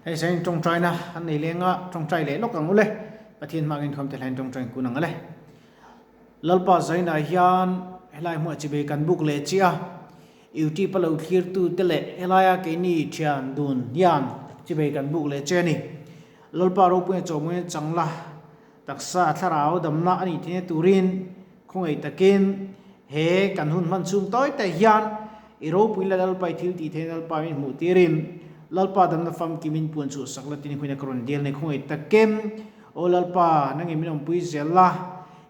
Hei zain tawngtaina an nei leng a, tawngtai leh lawk ang ule. Pathian hmangin thuam te hlain tawngtain kun ang ale. Lalpa zainah hian helai hmuah chibei kan buk leh chiah a, YouTube a lo thlirtu te leh helaia keini thian dun hian chibei kan buk leh che a ni. Lalpa ropuina chawhmuina changla taksa thlarau damna a nih theihna turin khawngaih takin he kan hun hman chhung tawi te hian i ropui la Lalpa i thil tih theihna Lalpa min hmuh tirin Lalpa damna famkimin puan chhuah sak la tin huina ka rawn dil nei khawngaih takin Aw Lalpa, nangin min awmpui zel la,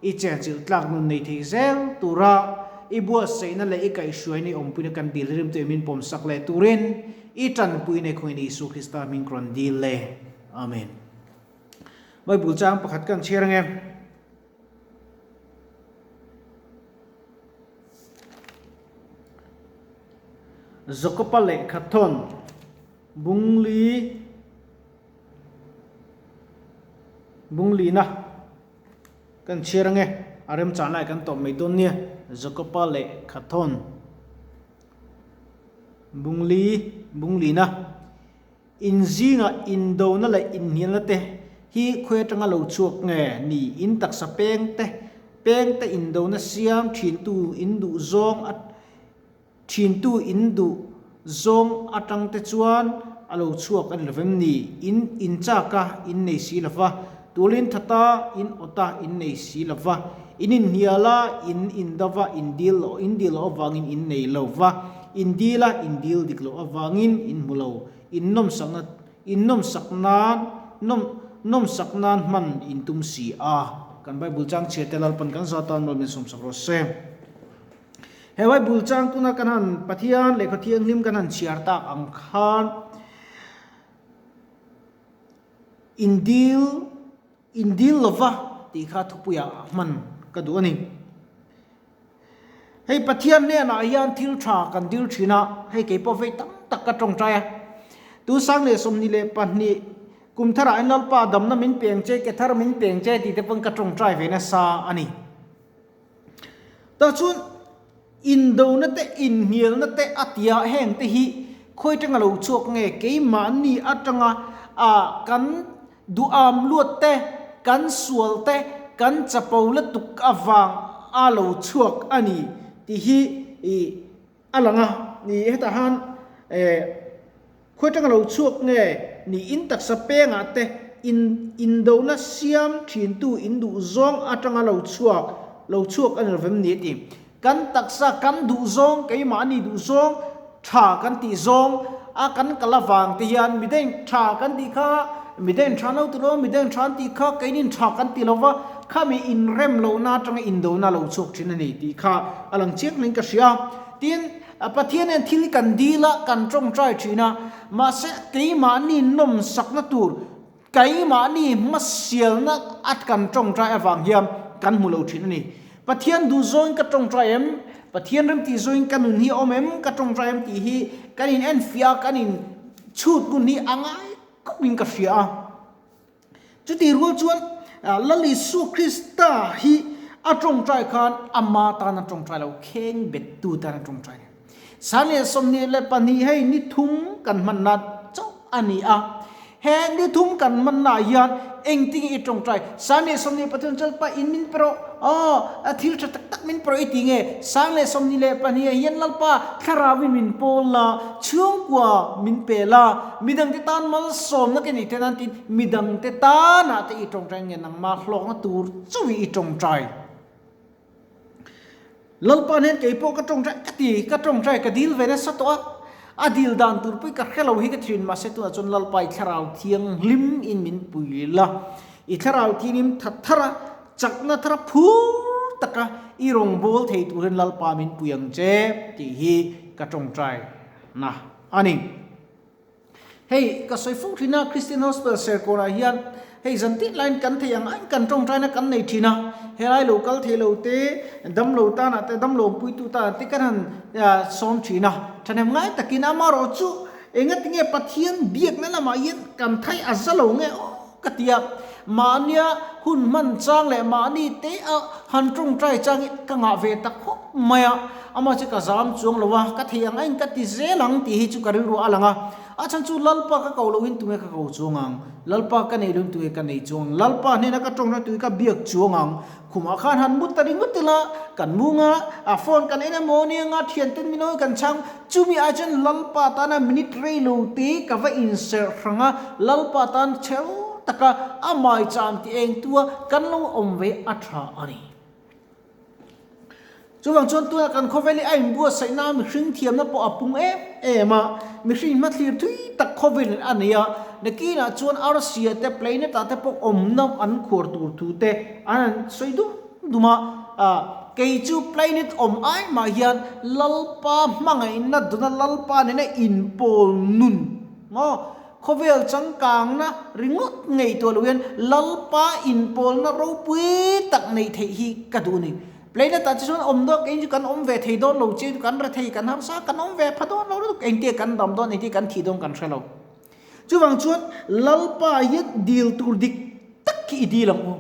i chenchilh tlak nun nei thei zel tura i buatsaihna leh i kaihhruaina i awmpuina kan dil rim tawh i min pawmsak leh turin i tanpui nei khawngin Isua Krista hming ka rawn dil le. Amen. Bible chang pakhat kan chhiar ange. Jakoba lehkhathawn Bungli Bunglina kan chhiar ange, a remchah lai kan tawp mai dawn nia, Jakoba leh Khathawn Bungli Bunglina inzingah indona leh inhnialna te hi khawi atanga lo chhuak nge ni in taksa peng te peng te indona siam thintu in duh zawng a Thintu in duh zawng atang te chuan a lo chhuak a ni lovem ni? In in chak a, in nei si lova, tulin thata, in awta, in nei si lova, in inhnial a, in indova, in dil loh, in dil loh avangin in nei lova, in dil a, in dil dik loh avangin in hmu lo, in nawmsakna, in nawmsak nan, nawm, nawmsak nan hman in tum si a. Kan Bible chang chhiate Lalpan kan za tan mawi min sawmsak rawh se. He Bible chang tuna kan han Pathian lehkha thianghlim kan han chhiar tak ang khan indil indil lova tih kha thupuiah hman ka duh a ni. Hei Pathian hnenah hian thil tha kan dil thin a, hei kei pawh vei tam tak ka tawngtai a. Tu 2022 kum tharah hian Lalpa damna min peng che, ke thar min peng che tih te pawn ka tawngtai ve nasa a ni. Tah chuan indona te, inhnialna te a tia heng te hi khawi atanga lo chhuak nge keimahni atanga ah kan duham luat te, kan sual te, kan chapo lutuk avang a lo chhuak a ni tih hi ih a lang a ni. Hetah han eh khawi atanga lo chhuak nge ni in taksa pengah te in indona siam thintu in duh zawng atanga lo chhuak lo chhuak a ni lovem ni a ti. Kan taksa kan duh zawng keimahni duh zawng tha kan tih zawng a kan kal avang te hian midang tha kan tih kha midang tha lo ti lo midang tha an tih kha keinin tha kan ti lova khami inrem lohna atanga indona lo chhuak thin a ni tih kha a lang chiang hlein ka hria. Tin, Pathian hian thil kan dil a, kan tawngtai thin a, mahse keimahni nawmsakna tur, keimahni hmasialna a kan tawngtai avang hian kan hmu lo thin a ni. Pathian duh zawngin ka tawngtai em? Pathian remtih zawngin ka nun hi a awm em? Ka tawngtai em tih hi kan in enfiah a, kan in chhut ngun hi a ngai khawpin ka hria a. Chutih rual chuan Lal Isua Krista hi a tawngtai khan ama tan a tawngtai lo, kheng bettu tan a tawngtai a ni. 2022 hei ni thum kan hmanna chauh a ni a. He ni thum kan hmannaah hian engtin i tawngtai? 2023 Lalpa in min pe rawh, aw a thil tha tak tak min pe rawh i ti nge? 2022 hian Lalpa thlarauin min pawl la, chhungkua min pe la, midangte tan malsawmna ka nih theih nan tiin Midangte tanah te i tawngtai nge nangmah hlawkna tur chauh i tawngtai. Lalpa nen kei pawh ka tawngtai ka ti, ka tawngtai ka dil ve nasa tawh a, a dil dan tur pawh i ka hre lo hi ka thin mahse tunah chuan Lalpa i thlarau thianghlim in min pui la, i thlarau thianghlim that thar a, chakna thar a phur taka i rawngbâwl thei turin Lalpa min pui ang che tih hi ka tawngtai na a ni. Hei ka sawi fo thin a, Christian Hospital Serkawnah hian hei zan tit laiin kan thei ang aiin kan tawngtaina kan nei thin a, helai lo kal thei lo te, dam lo tanah te, dam lo puitu tanah te kan han sawm thin a, thahnem ngai takin amaherawhchu engatinge Pathian biakna lamah hian kan thai a za lo nge aw ka ti a, mahnia hun hman chang leh mahni te a han tawngtai chang hi ka ngah ve ta khawp mai a, amah chu ka zam chuang lo a, ka thei ang aiin ka ti zel ang tih hi chu ka rilru a lang a. A chhan chu Lalpa ka ko loin tunge ka ko chuang ang? Lalpa ka nei loin tunge ka nei chuang ang? Lalpa hnena ka tawngna tunge ka biak chuang ang? Khumah khan han mut ta ringawt ila, kan mung a, a phone kan en emaw nia nga thianten min awi kan chhang, chumi ai chuan Lalpa tana minute rei lo te ka va inserh hrang a, Lalpa tan chhel taka a maicham ti eng tua kan lo awm ve a tha a ni. Chuvang chuan tunah kan khawvel hi a inbuatsaihna a mihring thiamna pawh a pung em em a, mihring hmathlir thui tak khawvelin a nei a, nakinah chuan arsia te planet ah te pawh awmna an khuar tur thu te an han sawi dum dum a, kei chu planet awm ai mah hian Lalpa hmangaihna dawna Lalpa nena inpawl nun maw Khawvel changkangna ringawt ngaihtuah lo hian Lalpa inpawlna ropui tak neih theih hi ka duh a ni. Planet ah te chuan awm dawn kei chu kan awm ve thei dawn lo che kan re thei kan harsa kan awm ve pha dawn lo lutuk engtia kan dam dawn engtia kan thih dawn kan hre lo. Chuvang chuan Lalpa hian dil tur dik tak hi i dil ang u.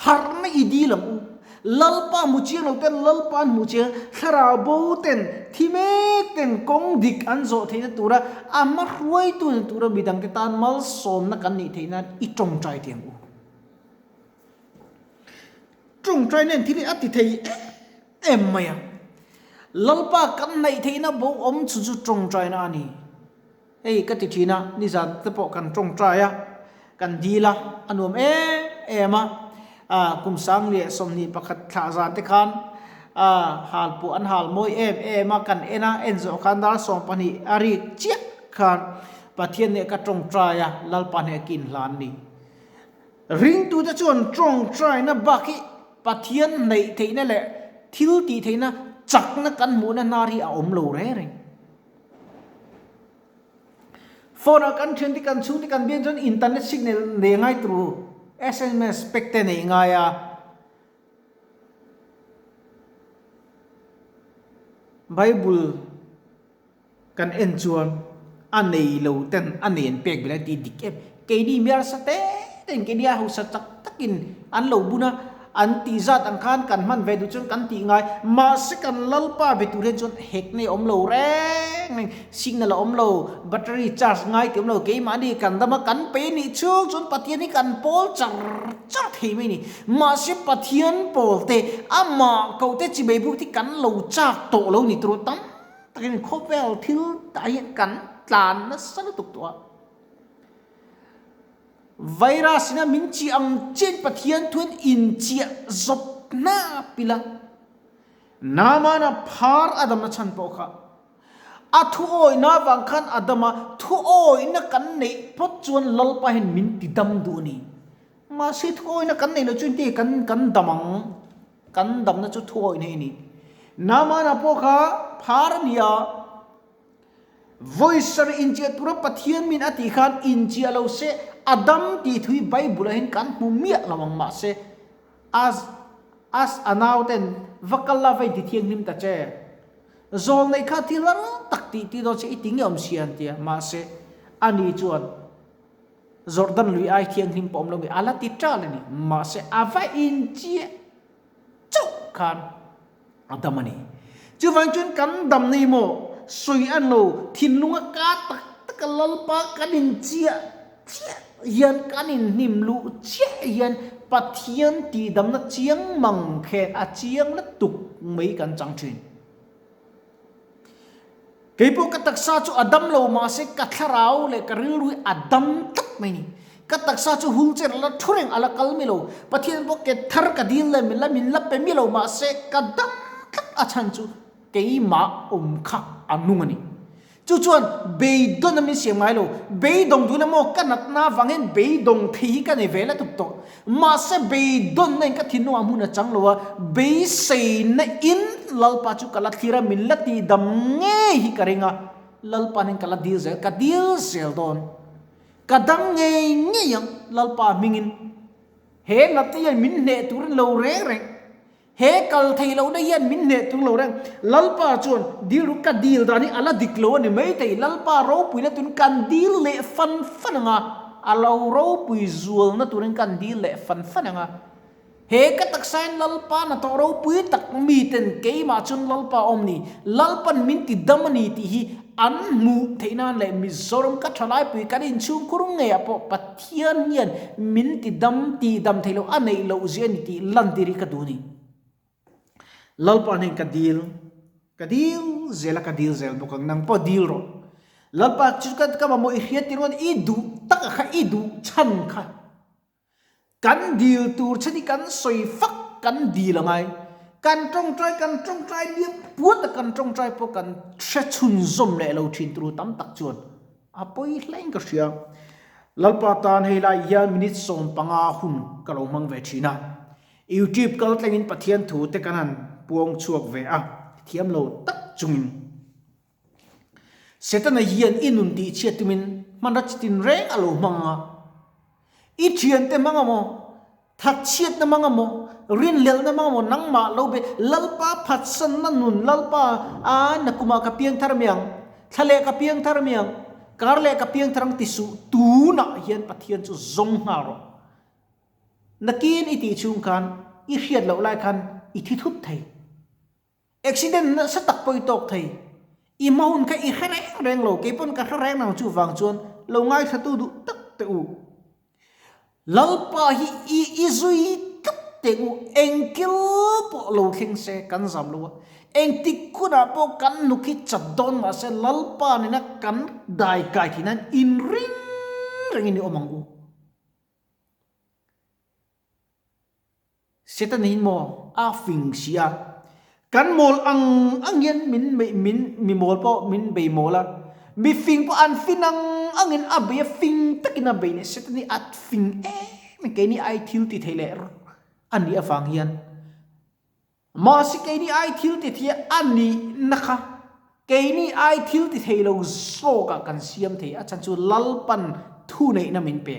Harhna i dil ang u. Lalpa hmu chiang lo ten Lalpa an hmu chiang, thlarau bo ten, thi mek ten kawng dik an zawh theihna tura a hma hruaitu ni tura midangte tan malsawmna kan nih theih nan i tawngtai teh ang u. Tawngtai nen thil hi a ti thei em em mai a. Lalpa kan hnaih theihna bo awm chhun chu tawngtaina a ni. Hei ka ti thin a, nizan te pawh kan tawngtai a, kan dil a, a nuam em em a, ah kum 2021 thlah zan te khan ah hal pawh an hal mawi em em a, kan en a, en zawh khan dar 12 a rik chiah khan Pathian hneh ka tawngtai a, Lalpa hneh ka inhlan ni. Ringtute chuan tawngtaina bak hi Pathian hnaih theihna leh thil tih theihna chakna kan hmuhna hnar hi a awm lo reng reng. Phone ah kan thian te kan chhung te kan biak chuan internet signal nei ngai tur sms pek te nei ngai a. Bible kan en chuan a nei lo ten a nen pek belh a ti dik em. Keini mi arsa te ten keini a hausa chak takin an lo bun a, an tih zat ang khan kan hman ve duh chuan kan tih ngai. Mahse kan Lalpa be tur hian chuan hek nei awm lo reng reng, signal a awm lo, battery charge ngai tih awm lo, keimahni kan dam a kan pe nih chhung chuan Pathian hi kan pawl char char thei mai a ni. Mahse Pathian pawl te, amah koh te chi mai buk te kan lo chak tawh lo ni tur tam takin khawvel thil tah hian kan tlan nasa lutuk tawh a. Virus ina min chiah ang chiahin Pathian thuin inchiah zawp hnap ila, Naamana phar a damna chhan pawh kha a thuawihna avang khan a dam a, thuawihna kan neih phawt chuan Lalpa hian min ti dam duh a ni. Mahse thuawihna kan neih loh chuan ti kan kan dam ang, kan damna chu thuawihna hi a ni. Naamana pawh kha phar a ni a. Vawi sarih inchiah tura Pathian min a tih khan inchiah lo se a dam tih thu hi Bible ah hian kan hmu miah lo ang mahse as as a nauten va kal la va inti thianghlim ta che zawl nei kha thil har tak tih tih dawn se i ti nge awm si an tia mahse ani chuan Jordan lui ai thianghlim pawh awm lo mi a la ti ṭal a ni mahse a va inchiah chauh khan a dam a ni. Chuvang chuan kan dam nei maw sawi an lo thinlunga ka tak taka Lalpa kan inchiah chiah hian kan inhnim luh chiah hian Pathian tihdamna chiang mang khen a chiang lutuk mai kan chang thin. Keipawh ka taksa chu a dam lo mahse ka thlarau leh ka rilru hi a dam tlat mai ni. Ka taksa chu wheelchair a la thu reng a la kal mi lo. Pathian pawh ke thar ka dil leh min la min la pe mi lo mahse ka dam tlat a chhan chu keimah awm kha a nung a ni. Chu chuan beidawn a min siam ngai lo. Beidawng duhna maw ka natna avang hian beidawng thei hi ka nei ve la tuk tawh. Mahse beidawnna in ka thinlungah hmun a chang lo a, beiseina in Lalpa chu ka la thlir a, min la tihdam ngei hi ka ring a, Lalpa nen ka la dil zel, ka dil zel dawn. Ka dam ngei ngei ang Lalpa hmingin. He natna hian min hneh turin lo reng reng, he kal thei lohna hian min hneh tur lo reng. Lalpa chuan dil ru ka dil dan hi a la dik lo a ni maithei, Lalpa ropuina turin kan dil leh fan fan ang a, a lo ropui zualna turin kan dil leh fan fan ang a. He ka taksain Lalpa hnathawh ropui tak miten keimah chuan Lalpa awm ni, Lalpan min ti dam a ni tih hi an hmuh theih nan leh Mizoram ka thalaipui kan inchhungkhur ngeiah pawh Pathian hian min ti dam tih dam theih loh a neih loh zia a ni tih lantir hi ka duh a ni. Lalpa hnen ka dil, ka dil zel a ka dil zel bawk ang, nang pawh dil rawh. Lalpa chu ka ka mamawh i hriat tir rual i duh tak a kha i duh chhan kha. Kan dil tur che hi kan sawi fak kan dil a ngai. Kan tawngtai kan tawngtai biak puat a kan tawngtai pawh kan hre chhunzawm leh lo thin turu tam tak chuan a pawi hlein ka hria. Lalpa tan hei lai hian minute 15 hun ka lo hmang ve thin a. YouTube kal tlengin Pathian thu te kan han puang chhuak ve a, thiam lo tak chungin. Setana hian i nun tihchhiat tumin hmanra chitin reng a lo hmang a. I thiante hmang amaw, thatchhiatna hmang amaw, rinhlelhna hmang amaw nangmah lo be Lalpa phatsanna nun Lalpa a nakumah ka piang thar mai ang, thla leh ka piang thar mai ang, kar leh ka piang thar ang ti suh tunah hian Pathian chu zawng nghal rawh. Nakin i tih chhung khan i hriat loh lai khan i thi thut thei. Accident nasa tak pawh i tawk thei. I hma hun kha i hre reng reng lo, kei pawn ka hre reng lo chuvang chuan lo ngaithlatu duh tak teh u. Lalpa hi i i zui tlat teh u, engkil pawh lo thleng se kan zam lo a, engtik hunah pawh kan nuk hi chat dawn mahse Lalpa nena kan dai kai thei nan inring rengin i awm ang u. Satan hi maw a fing si a, kan mawl ang ang hian min min mi mawl pawh min bei mawl a, mi fing pawh an fin ang angin a bei a, fing takin a bei leh Satan hi a fing em em keini ai thil ti thei leh a nih avang hian mahse keini ai thil ti thei a nihna kha keini ai thil ti thei lo zawkah kan siam thei a chhan chu Lalpan thuneihna min pe.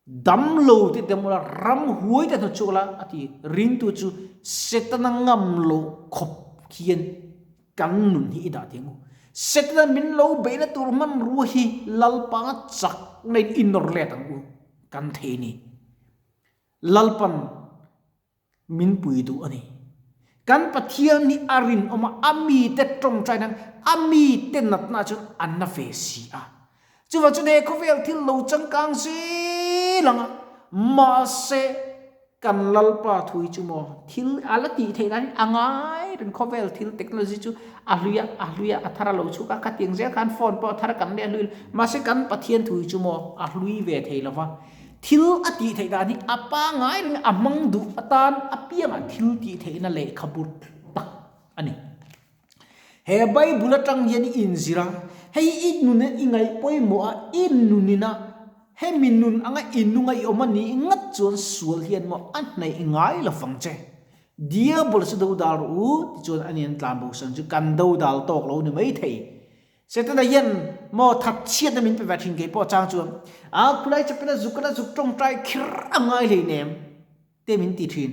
Damlo te dam ula, ramhuai te hnawt chhuak ula a ti. Ringtu chu Setana ngam loh khawp hian kan nun hi i dah tih ang u. Setana min lo beihna tur hmanrua hi Lalpa chak na in i nawr let ang u kan thei ni. Lalpan min pui duh a ni. Kan Pathian hi a rinawm a, a mite tawngtai nan a mite natna chuan a na ve si a. Chuvang chuan he khawvel thil lo changkang zel ang a, mahse kan Lalpa thu hi chu maw thil a la tih theih nan a ngai reng khawvel thil technology chu a hlui a, a hlui a, a thar a lo chhuk a, khatiang zel khan phone pawh a thar kan leh a hlui mahse kan Pathian thu hi chu maw a hlui ve thei lo va. Thil a tih theih dan hi a pangngai reng a hmang duh atan apiangah thil tih theihna lehkhabu tak a ni. He Bible atang hian i inzir a, hei i nun i ngaih pawimawh a, i nunin a, hemi nun anga i nunga i awm a nih ngat chuan sual hian maw a hnaih ngai lo vang che. Diabol chu dodal rawh u tichuan a ni an tlanbosan chu kan dodal tawk lo ni maithei. Setana hian maw that chhiatna min pe ve thin kei pawh chang chuan a khulai chapela zuk a zuk tawngtai khir a ngai hlei nem te min ti thin.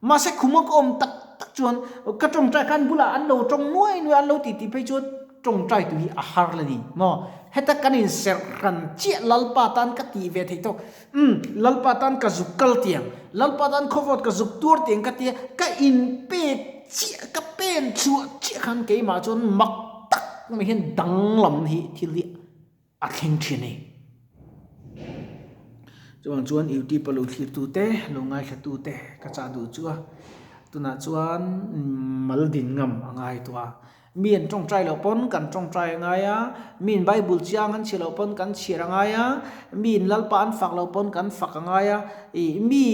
Mahse khuma ka awm tak tak chuan ka tawngtai khan bulah an lo tawng nuai nuai an lo ti tih phei chuan tawngtai tu hi a har la ni maw. Heta kan inserh hran chiah Lalpa tan ka tih ve theih tawk umm Lalpa tan ka zuk kal tiang Lalpa tan khawvawt ka zuk tuar tiang ka tia ka inpek chiah ka pen chhuah chiah khan keimah chuan mak tak mai hian danglam hi thil hi a thleng thin a ni. Chuvang chuan youtube a lo thlir tu te lo ngaithla tu te ka chah duh chu a tunah chuan mal din ngam a ngai tawh a mi an tawngtai loh pawn kan tawngtai a ngai a mi in bible chiang an chhiar loh pawn kan chhiar a ngai a mi in lalpa an fak loh pawn kan fak a ngai a ih mi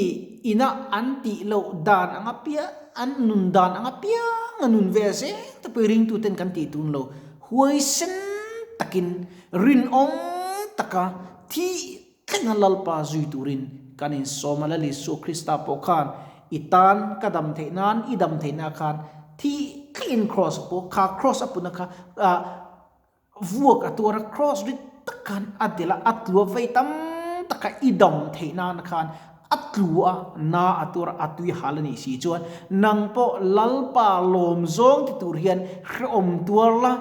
ina an tih loh dan ang apiang An nun dan ang apiang a nun ve zel te pawh i ringtuten kan tih tun lo. Huaisen takin rinawm taka thih thlenga Lalpa zui turin kan insawm a. Lal Isua Krista pawh khan i tan ka dam theih nan i dam theihna khan thih thlengin kraws a pu a, kha kraws a puna kha vuak a tuar a, kraws rit tak khan a delh a, a tlu a, vei tam taka i dam theih nan khan a tlu a, na a tuar a, a tui hal a nih si chuan nang pawh Lalpa lawm zawng ti tur hian hrehawm tuar la,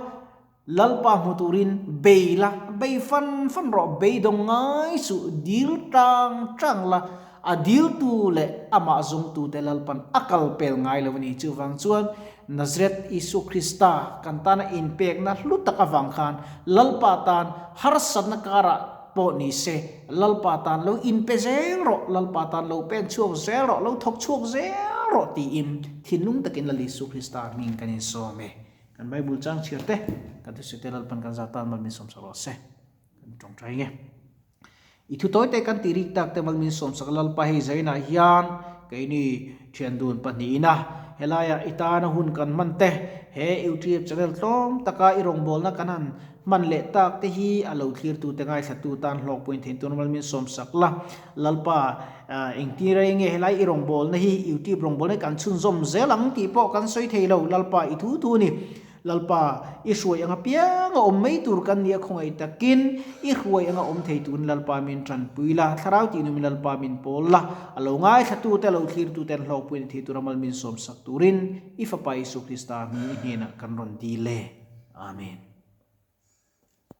Lalpa hmu turin bei la, bei fan fan rawh, beidawng ngai suh, dil tang tang la. A diltu leh amah zawngtute Lalpan a kal pel ngai lo a ni. Chuvang chuan Nazareth Isua Krista kan tana inpekna hlu tak avang khan Lalpa tan harsatna karah pawh ni se, Lalpa tan lo inpe zel rawh, Lalpa tan lo pen chhuak zel rawh, lo thawk chhuak zel rawh tiin thinlung takin Lal Isua Krista hming kan insawm e. Kan Bible chang chhiar te, kan thusite Lalpan kan zah tan mal min sawmsak rawh se. Kan tawngtai nge. I thu tawi te kan tih rik tak te mal min sawmsak Lalpa hei zainah hian keini thian dun pahnihin a helaiah i tana hun kan hman te he YouTube channel tlawm taka i rawngbawlna kan han hman leh tak te hi a lo thlirtu te ngaithlatu tan hlawk pawhin theih tur mal min sawmsak la. Lalpa engtin rei nge helai i rawngbawlna hi YouTube rawngbawlna hi kan chhunzawm zel ang tih pawh kan sawi thei lo Lalpa i thu thu a ni. Lalpa, i hruai anga pianga awm mai tur kan nia khawngaih takin i hruai anga awm thei turin Lalpa min tanpui la, Thlarau tih numin Lalpa min pawl la, a lo ngaithlatute, a lo thlirtute an hlawkpuina thei tura mal min sawmsak turin i Fapa Isua Krista hming i hnenah kan rawn dil e. Amen.